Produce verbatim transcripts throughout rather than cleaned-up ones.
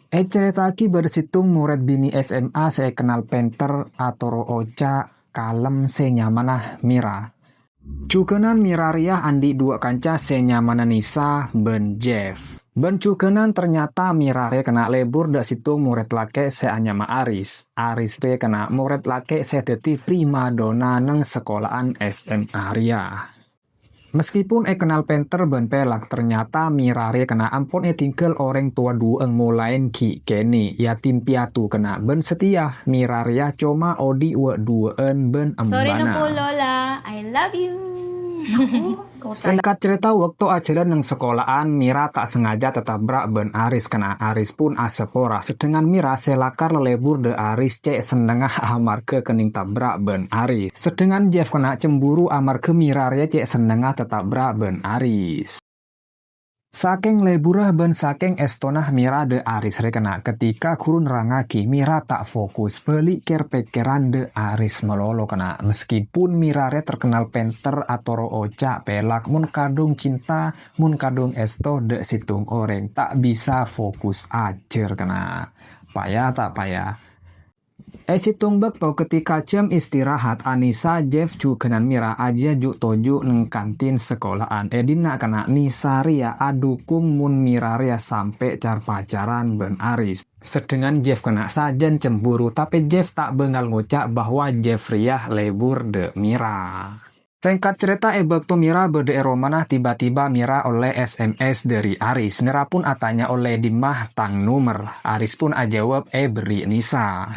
Ècarèta'aghi bâdâ sèttong morèd binè' S M A sè èkennal pènter, atoro' oca', kalem, sè nyamana Mira. Jhughânan Mira rèya andi' duwâ' kanca sè nyamana Nisa bân Jeff. Bân jhughânan ternyata Mira rè kèna' lebur dâ' sèttong morèd lakè' sè anyama Aris. Aris rè kèna' morèd lakè' sè dhâddhi primadona neng sakola'an S M A rèya. Meskipun èkennal pènter bân pèlak, ternyata Mira rè kèna' ampon ètinggal orèng towa duwâ'ân molaèn ghi' kènè', yatim piatu kèna' bân setia. Mira rèya coma odi' wâ'-duwâ'ân bân embbhâna. Sorry, Neng Pulola. I love you. Sèngkat carèta, bâkto ajhâlân neng sakola'an, Mira ta' sengaja tatabra' bân Aris kèna'. Aris pun asapora, sedhengan Mira sè lakar lalebur dâ' Aris cè' sennengnga amarghâ kennèng tabra' bân Aris. Sedhengan Jeff kèna' cemburu amarghâ Mira rèya cè' sennengnga tatabra' bân Aris. Sakèng leburra bân sakèng èstona Mira dâ' Aris rè kèna', ketika ghuru nerrangngaghi, Mira ta' fokus, bâli' kèr-pèkkèran dâ' Aris malolo kèna'. Meskipun Mira rè terkenal pènter, atoro' oca', pèlak, mon kadhung cinta, mon kadhung èsto dâ' sèttong orèng, ta' bisa fokus ajhâr kèna'. Paya ta' paya? È sèttong bâkto ketika jhâm istirahat, Anisa, Jeff, jhughânan Mira ajiyâ ju'-toju' neng kantin sakola'an. È dinna' kèna' Nisa rèya adhukung mon Mira rèya sampè' car-pacaran bân Aris. Sedhengan Jeff kèna' sajân cemburu, tapè Jeff ta' bângal ngoca' bahwa Jeff rèya lebur dâ' Mira. Sèngkat carèta, è bâkto Mira bâdâ è romana, tiba-tiba Mira ollè S M S dâri Aris. Mira pun atanya, "Ollè dimma tang nomer?" Aris pun ajâwâb, "Èberri' Nisa."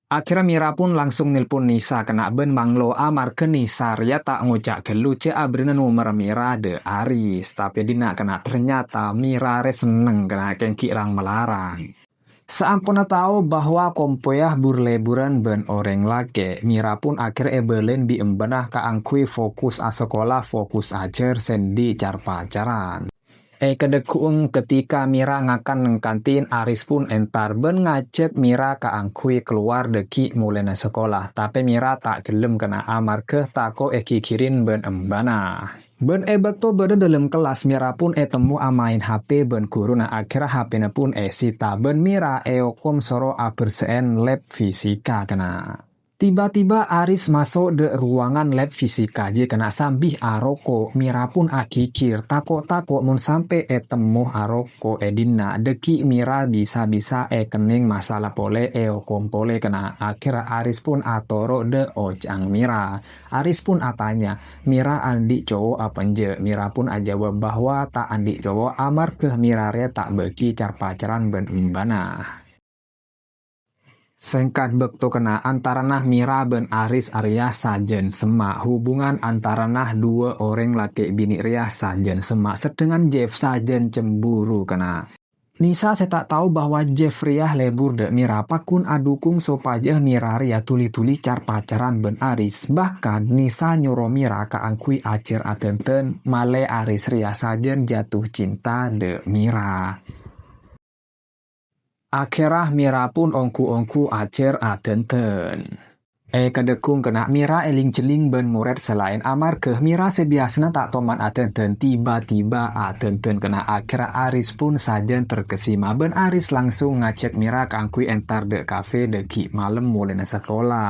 Akhèrra Mira pun langsung nelpon Nisa kèna' bân manglo amarghâ Nisa rèya ta' ngoca' ghâllu jhâ' aberri'na nomer Mira dâ' Aris. Tapè dinna' kèna' ternyata Mira rè senneng kèna' kèng ghi' rang-malarang. Saamponna tao bahwa kompoyya bur-leburan bân orèng lakè', Mira pun akhèrra èbâlâi bi' embbhâna kaangghuy fokus asakola, fokus ajhâr, sèndhi car-pacaran. È kadhâggu'eng ketika Mira ngakan neng kantin, Aris pun entar bân ngajhâk Mira kaangghuy kalowar dâgghi' molèna sakola. Tapè Mira ta' ghellem kèna' amarghâ tako' èghighiri bân embbhâna. Bân è bâkto bâdâ dâlem kellas, Mira pun ètemmo amaèn H P bân ghuruna. Akhèrra H P-na pun èsita bân Mira èokom soro abersè'è lab fisika kèna'. Tiba-tiba Aris maso' dâ' ruangan lab fisika jiyâ kèna' sambi aroko'. Mira pun aghighir, tako'-tako' mon sampè' ètemmo aroko' è dinna', dâgghi' Mira bisa-bisa èkennèng masalah polè, èokom polè kèna'. Akhèrra Aris pun atoro' dâ' oca'na Mira. Aris pun atanya, "Mira andi' cowo apa enjâ'?" Mira pun ajâwâb bahwa ta' andi' cowo amarghâ Mira rèya ta' bâgi car-pacaran bân embbhâna. Sèngkat bâkto kèna' antarana Mira bân Aris arèya sajân semma'. Hubungan antarana duwâ' orèng lakè' binè' rèya sajân semma', sedhengan Jeff sajân cemburu kèna'. Nisa sè ta' tao bahwa Jeff rèya lebur dâ' Mira pagghun adhukung sopajâ Mira rèya dhuli-dhuli car-pacaran bân Aris. Bahkan, Nisa nyoro Mira kaangghuy ajhâr adhândhân, malè Aris rèya sajân jatuh cinta dâ' Mira. Akhèrra Mira pun ongghu-ongghu ajhâr adhândhân. È kadhâgghung kèna' Mira èling-jhelling bân morèd sè laèn, amarghâ Mira sè biyasana ta' toman adhândhân, tiba-tiba adhândhân kèna'. Akhèrra Aris pun sajân terkesima bân Aris langsung ngajhâk Mira kaangghuy entar dâ' kafe dâgghi' malem molèna sakola.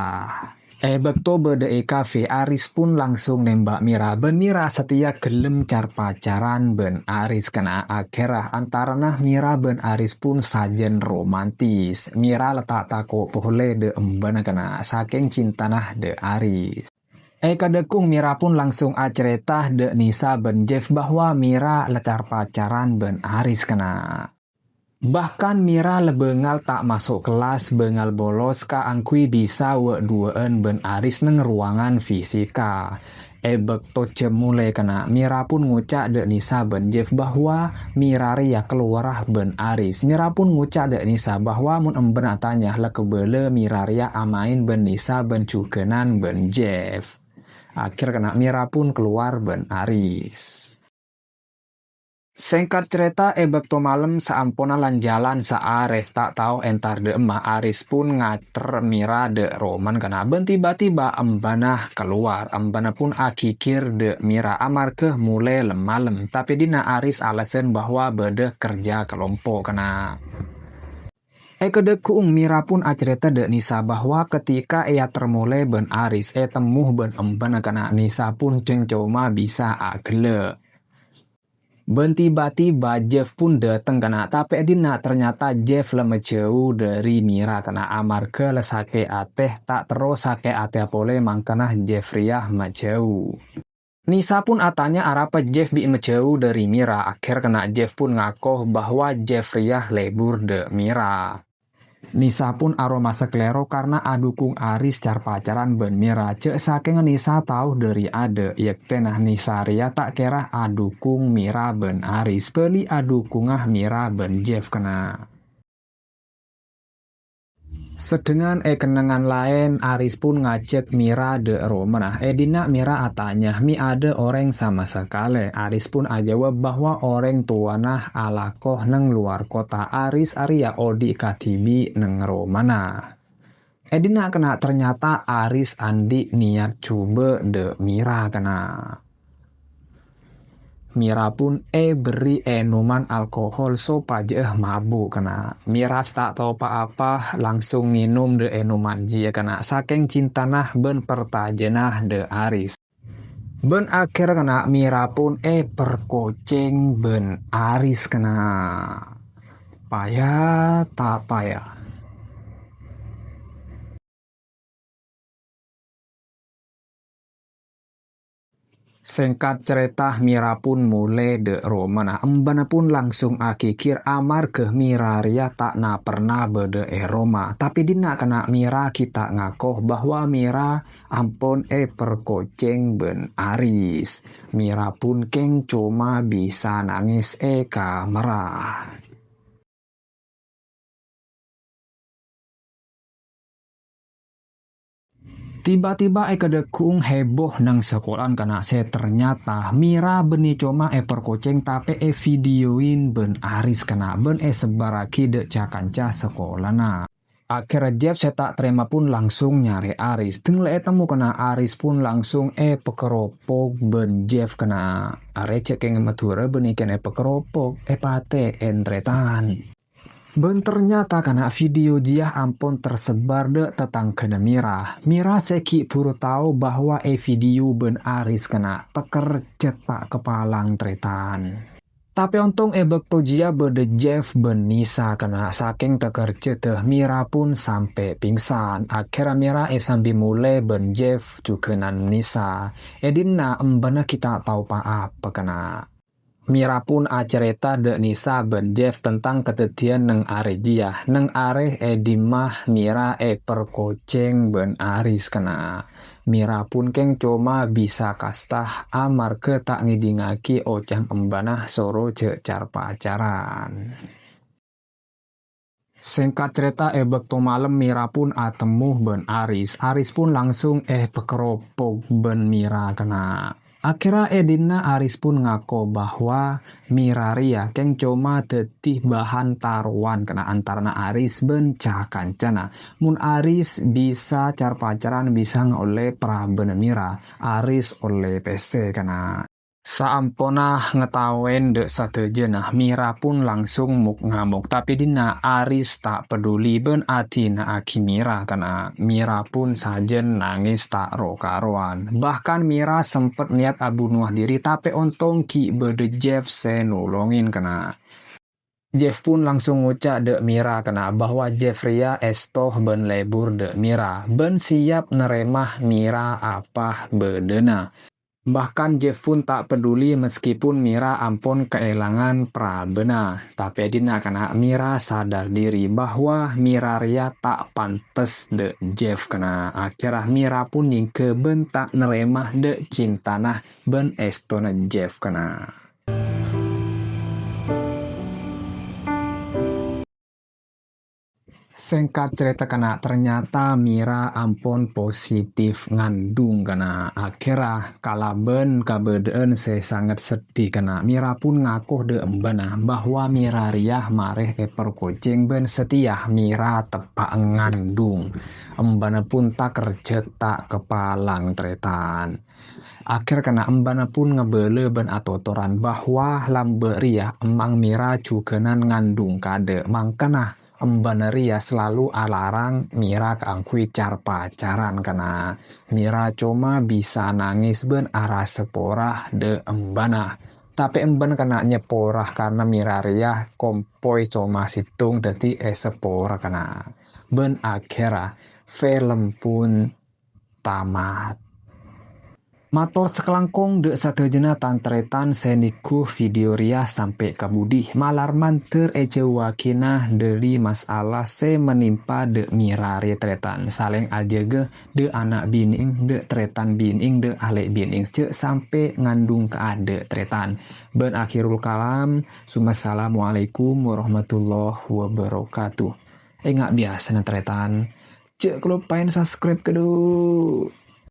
È bâkto bâdâ è kafe, Aris pun langsung nèmbhâk Mira, bân Mira satèya ghellem car-pacaran bân Aris kèna'. Akhèrra antarana Mira bân Aris pun sajân romantis. Mira la ta' tako' polè dâ' embbhâna kèna', sakèng cintana dâ' Aris. È kadhâgghung Mira pun langsung acarèta dâ' Nisa bân Jeff bahwa Mira la car-pacaran bân Aris kèna'. Bahkan Mira la bângal ta' maso' kellas, bângal bolos kaangghuy bisa wâ'-duwâ'ân bân Aris neng ruangan fisika. È bâkto jhâm molè kèna', Mira pun ngoca' dâ' Nisa bân Jeff bahwa Mira rèya kalowarra bân Aris. Mira pun ngoca' dâ' Nisa bahwa mon embbhâna atanya, la kabâlâ Mira rèya amaèn bân Nisa bân jhughânan bân Jeff. Akhèr kèna' Mira pun kalowar bân Aris. Sèngkat carèta, è bâkto malem saamponna lan-jhâlân saarè ta' tao entar dâ' emma, Aris pun ngater Mira dâ' romana kèna', bân tiba-tiba embbhâna kalowar. Embbhâna pun aghighir dâ' Mira amarghâ molè lem-malem, tapè dinna' Aris alasan bahwa bâdâ kerja kelompok kèna'. È kadhâggu'ung Mira pun acarèta dâ' Nisa bahwa ketika èyater molè bân Aris ètemmo bân embâna kana' Nisa pun cèng coma bisa aghellâ'. Bân tiba-tiba Jeff pun dâteng kana', tapè è dinna' ternyata Jeff la majhâu dâri Mira kana' amarghâ la sakè' atè, ta' terro sakè' atè polè mangkana Jeff rèya majhâu. Nisa pun atanya arapa Jeff bi' majhâu dâri Mira. Akhèr kana' Jeff pun ngako bahwa Jeff rèya lebur dâ' Mira. Nisa pun aromasa kalèro karna adhukung Aris car-pacaran bân Mira. Jhâ' sakènga Nisa tao dâri adâ', yèktèna Nisa rèya ta' kèra adhukung Mira bân Aris, bâli adhukungnga Mira bân Jeff kana'. Sedhengan è kennengngan laèn, Aris pun ngajhâk Mira dâ' romana. È dinna' Mira atanya, "Mi' adâ' orèng sama sakalè?" Aris pun ajâwâb bahwa orèng towana alako neng lowar kottha. Aris arèya odi' kadhibi' neng romana. È dinna' kana' ternyata Aris andi' niyat jhubâ' dâ' Mira kana'. Mira pun èberri' ènoman alkohol sopajâ mabuk kana'. Mira sè ta' tao pa-apa langsung ngènom dâ' ènoman jiyâ kana', sakèng cintana bân partajâna dâ' Aris. Bân akhèr kana' Mira pun èperkocèng bân Aris kana'. Paya ta' paya? Sèngkat carèta, Mira pun molè dâ' romana. Embâna pun langsung aghigir amarghâ Mira rèya ta' na-, pernah bâdâ è roma. Tapè dinna' kana' Mira ghi' ta' ngako bahwa Mira ampon èperkocèng bân Aris. Mira pun kèng coma bisa nangès è kamarra. Tiba-tiba è kadhâggu'ung heboh neng sakola'an kana' sè ternyata Mira bânnè coma èperkocèng tapè èvideoin bân Aris kana' bân èsebbhârraghi dâ' ca-kanca sakolana. Akhèrra Jeff sè ta' tarèma pun langsung nyarè Aris. Deng la ètemmo kana' Aris pun langsung èpakeropok bân Jeff kana'. Arè jhâ' kèng Madhurâ bânnè kèng èpakeropok, èpatè'è tarètan. Bân ternyata kana' video jiyâ ampon tersebar dâ' tatangghâna Mira. Mira sè ghi' bhuru tao bahwa èvideo bân Aris kana' takerjhât ta' kapalang tarètan. Tapè ontong è bâkto jiyâ bâdâ Jeff bân Nisa kana' sakèng takerjhâddhâ Mira pun sampè' pingsan. Akhèrra Mira èsambi molè bân Jeff jhughânan Nisa. È dinna' embâna ghi' ta' tao pa-apa kana'. Mira pun acarèta dâ' Nisa bân Jeff tentang kadhâddhiyân neng arè jiyâ. Neng arè è dimma Mira èperkocèng bân Aris kana'. Mira pun kèng coma bisa kasta amarghâ ta' ngèdingngaghi oca' embâna soro jhâ' car-pacaran. Sèngkat carèta, è bâkto malem Mira pun atemmo bân Aris. Aris pun langsung èpakeropok bân Mira kana'. Akhèrra è dinna' Aris pun ngako bahwa Mira rèya kèng coma dhâddhi bhâhân tarowan kana' antarana Aris bân ca-kancana. Mon Aris bisa car-pacaran bisa ngaollè parabânna Mira, Aris ollè pèssè kana'. Saamponna ngataowè dâ' sadhâjâna, Mira pun langsung mok-ngamok. Tapè dinna' Aris ta' paduli bân adina'aghi Mira kana'. Mira pun sajân nangès ta' ro-karowan. Bahkan Mira sempet niyat abunowa dhiri, tapè ontong ghi' bâdâ Jeff sè nolongè kana'. Jeff pun langsung ngoca' dâ' Mira kana' bahwa Jeff rèya èsto bân lebur dâ' Mira, bân siap narèma Mira apa bâdâna. Bahkan Jeff pun ta' paduli meskipun Mira ampon kaèlangan parabânna. Tapè è dinna' kana' Mira sadar dhiri bahwa Mira rèya ta' pantes dâ' Jeff kana'. Akhèrra Mira pun nyèngghâ bân ta' narèma dâ' cintana bân èstona Jeff kana'. Sèngkat carèta kana', ternyata Mira ampon positif ngandung kana'. Akhèrra kalabân kabâdâ'ân sè sanget seddhi kana', Mira pun ngako dâ' embâna bahwa Mira rèya marè èperkocèng bân satèya Mira teppa' ngandung. Embâna pun takerjhât ta' kapalang tarètan. Akhèr kana' embâna pun ngabâlâ bân atotoran bahwa lambâ' rèya emma'na Mira jhughânan ngandung kaadâ', mangkana Embana rèya salalu alarang Mira kaangghuy car-pacaran, kana. Mira coma bisa nangès bân arassa pora dâ' embana. Tapè embana kana nyepora karna Mira rèya kompoy coma sèttong, dhâddhi èsepora, kana. Bân akhèrra film pun tamat. Mator sakalangkong dâ' sadhâjâna tan-tarètan sè nèngghu video rèya sampè' ka budi. Malar mandhâr èjhâuwâghina dhâri masalah sè manimpa dâ' Mira rè tarètan. Salèng ajâgâ dâ' ana' binè'èng, dâ' tarètan binè'èng, dâ' alè' binè'èng, jhâ' sampè' ngandung ka adâ' tarètan. Bân akhirul kalam, summassalamualaikum warahmatullahi wabarakatuh. Enga' biyasana tarètan, jhâ' kaloppaèn subscribe, kadu.